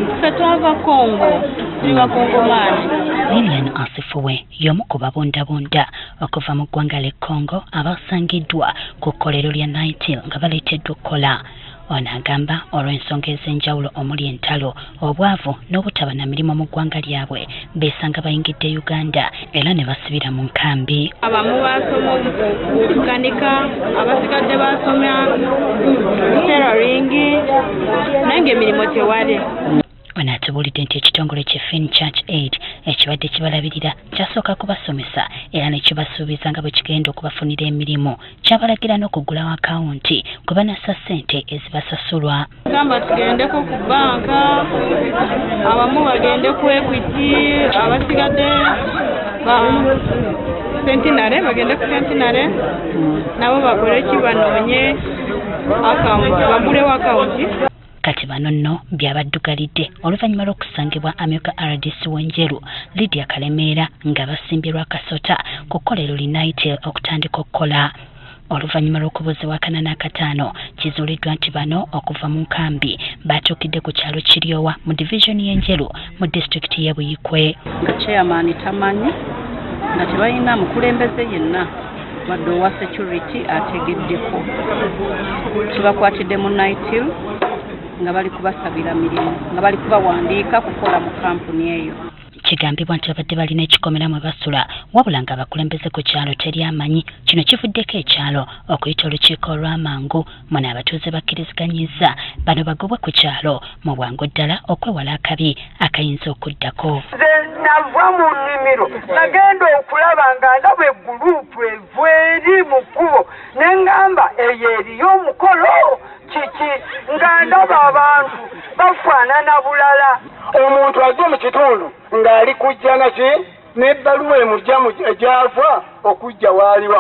Ffe twava Congo, tuli Bakongomani. Lilian Asifuwe y'omu ku babundabunda okuva mu ggwanga ly'e Congo abasangiddwa ku kkolero lya Nytil nga baleeteddwa okukola. Ono agamba olw'ensonga ez'enjawulo omuli entalo, obwavu n'obutaba na mirimu mu ggwanga lyabwe beesanga bayingidde Uganda era ne basibira mu nkambi. Abamu basoma okukanika, abasigadde basoma tailoring, naye ng'emirimu tewali. Ono atubuulidde nti ekitongole kye Finn Church Aid ekibadde kibalabirira kyasooka kubasomesa era ne kibasuubiza nga bwe kigenda okubafunira emirimu. Kyabalagira n'okuggulawo akawunti kwe banassa ssente ezibasasulwa. Gamba tugendeko ku bbanka, abamu bagende ku Equity, abasigadde ba Centenary bagende ku Centenary nabo bakole ki, banoonye akawunti, baggulewo akawunti. Kati bano nno byabaddugalidde oluvannyuma lw'okusangibwa amyuka RDC w'Enjeru Lydia Kalemeera nga basimbye Lwakasota ku kkolero li Nytil okutandika okukola. Oluvannyuma lw'okubuuzibwa akana n'akataano kizuuliddwa nti bano okuva mu nkambi batuukidde ku kyalo Kiryowa mu divizoni y'Enjeru mu disitulikiti y'e Buyikwe. Nga chairman tamanyi, nga tebalina mukulembeze yenna wadde owa security ategeddeko. Tubakwatidde mu Nytil nga bali kubasabira mirimu, nga bali kubawandiika kukola mu kampuni eyo. Kigambibwa nti babadde balina ekikomera mwe basula, wabula ng'abakulembeze ku kyalo teri amanyi. Kino kivuddeko ekyalo okuyita olukiiko olw'amangu. Muno abatuuze bakkiriziganyizza bano bagobwe ku kyalo mu bwangu ddala okwewala akabi akayinza okuddako. Nze nava mu nnimiro, nagenda okulaba nga ndaba eguluupu eva eri mu kkubo, ne ŋŋamba eyo eriyo omukolo kiki, nga ndaba abantu bafaanana bulala. Omuntu ajja mu kitundu ng'ali kujja naki n'ebbaluwa emujja gy'ava okujja waaliwo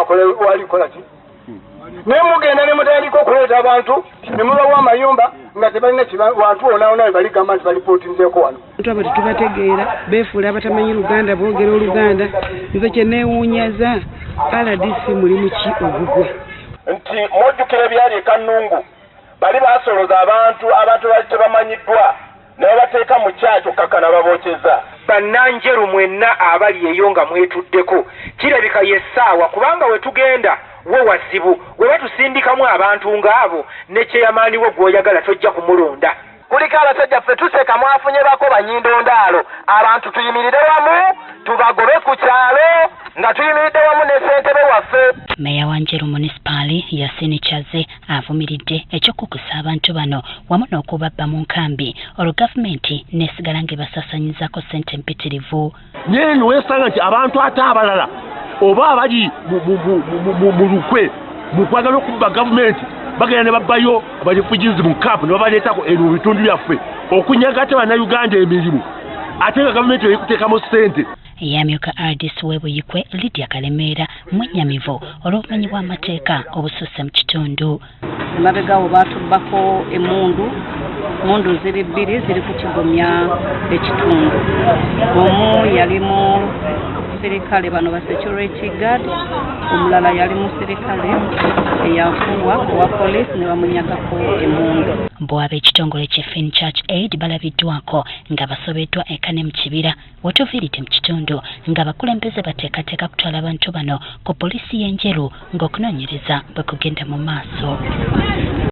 waali kukola ki, naye mugenda ne mutandika okuleeta abantu ne mubawa amayumba nga tebalina wantu wonawona we baligamba nti balipootinzeeko wano. Abantu abo tetubategeera, beefuula abatamanyi Luganda, boogera Oluganda. Nze kye neewuunyaza, RDC mulimu ki ogugwe? Nti mujjukira ebyali e Kannungu, bali basoloza abantu, abantu bali tebamanyiddwa, ne babateeka mu kyakyo kakkana babookeza. Bannanjeru mwenna abali eyo nga mwetuddeko, kirabika yessaawa, kubanga we tugenda wo wazibu. We batusindikamu abantu ng'abo, ne chairman wo gw'oyagala tojja kumulonda. Kuliko abasajja ffe tuseka, mwafunye bako banyindondaalo. Abantu tuyimirire wamu tubagobe ku kyalo nga tuyimiridde wamu ne ssentebe waffe. Meeya wa Njeru Munisipaali Yasini Kyaze avumiridde ekyokukusa abantu bano wamu n'okubabba mu nkambi, olwo gavumenti n'esigala ng'ebasaasanyizaako ssente mpitirivu. Naye newesanga nti abantu ate abalala oba abali mu lukwe mu kwagala okubba gavumenti bagenda ne babbayo aba refugees mu camp ne babaleetako eno mu bitundu byaffe okunyaga ate Bannayuganda emirimu, ate nga gavumenti erikuteekamu ssente. Eyamyuka RDC w'e Buyikwe Lydia Kalemeera mwennyamivu olw'obumenyi bw'amateeka obususse mu kitundu. Emabegawo baatubbako emmundu, mundu ziri bbiri, ziri kutigomya ekitundu. Omu yali mu sirikale, bano ba security guard, omulala yali musirikale eyafuuwa owa police ne bamunyagako emmundu. Bo ab'ekitongole kye Finn Church Aid balabiddwako nga basobeddwa eka ne mu kibira wetuviiridde mu kitundu ng'abakulembeze bateekateeka kutwala abantu bano ku poliisi y'Enjeru ng'okunoonyereza bwe kugenda mu maaso.